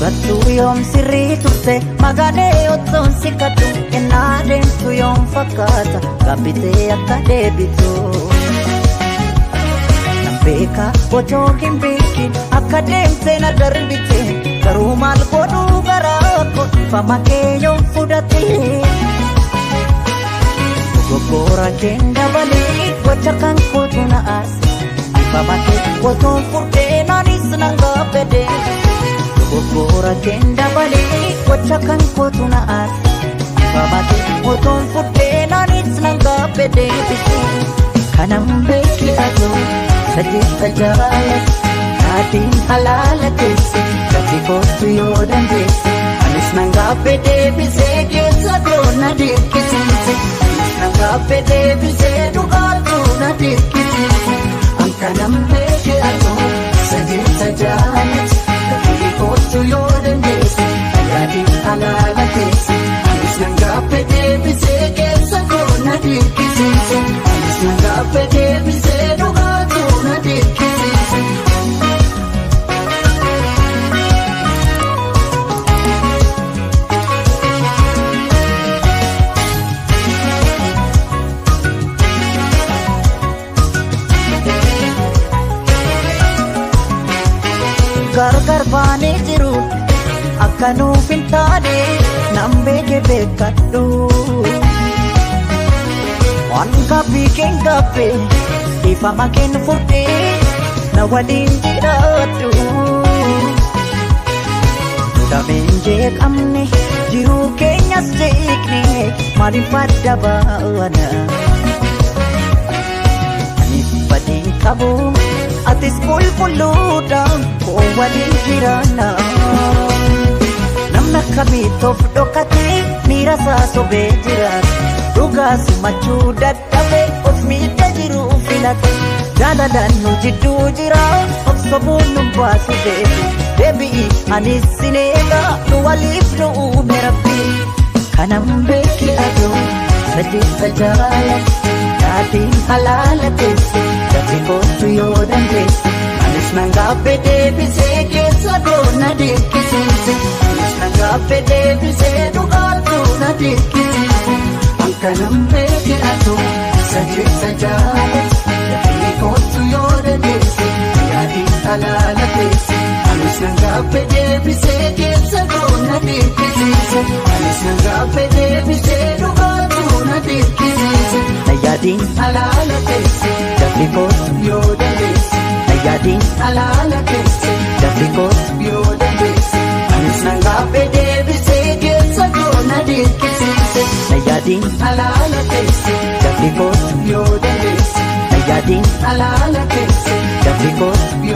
Durattuu yoom sirrii turte magaalee otoon si kadhu ennaa deemtu yoom fakkaata gaabbitee akka deebitu. Beeka otoo hin beekin akka deemte na darbite garuu maal godhuu garaa koo dhiifama kee yoom fudhate. Dogoggora keen dabalee gocha kan kootu na aarse dhiifama kee otoon fudhee naanis nan gaabbede. Dogoggora keen dabalee gocha kan kootu na aarse dhiifama kee otoon fudhee naanis nan gaabbede. Kanan beeki aduu sajeessa jaalladhu Yaatiin halaala teesse gati kootu yoo dandeesse anis nan gaabbe deebisee keessa koo na dirqisiise anis nan gaabbe deebisee dhugaatuu na dirqisiise an kanan beeki aduu sajeessa jaalladhu gati kootu yoo dandeesse yaatiin halaala teesse anis nan gaabbe deebisee keessa koo na dirqisiise anis nan gaabbe deebisee dhugaatuu na dirqisiise. Gargar baanee jiru akka nuuf hin taane nan beeke beekadhu. Waan gaaffii keen gaaffe dhiifama keen fudhee na waliin jiraadhu. Lameen jeeqamne jiruu keenyas jeeqne maaliif adda baana? Anis badii qabu atis qulqulluudha koo waliin jiraanna. Namni akkamitti of dhokatee miira isaa sobee jiraata. Dhugaa simachuu dadhabee of miidha jiruu filata. Jaalalaan nu jidduu jira of sobuun nu baasu beeku. Deebi'i anis sin eega nu waliif nu uume rabbi. Kanan beeki aduu sajeessa jaalladhu Yaatiin halaala teesse gati kootu yoo dandeesse anis nan gaabbe deebisee keessa koo na dirqisiise anis nan gaabbe deebisee dhugaatuu na dirqisiise an kanan beeki aduu sajeessa jaalladhu gati kootu yoo dandeesse yaatiin halaala teesse anis nan gaabbe deebisee keessa koo na dirqisiise anis nan gaabbe deebisee dhugaatuu na dirqisiise. Yaadiin halaala teesse dafii kootu yoo dandeesse. Yaadiin halaala teesse dafii kootu yoo dandeesse. Anis nan gaabbe deebisee keessa koo na dirqisiise. Yaadiin halaala teesse dafii kootu yoo dandeesse. Yaadiin halaala teesse dafii kootu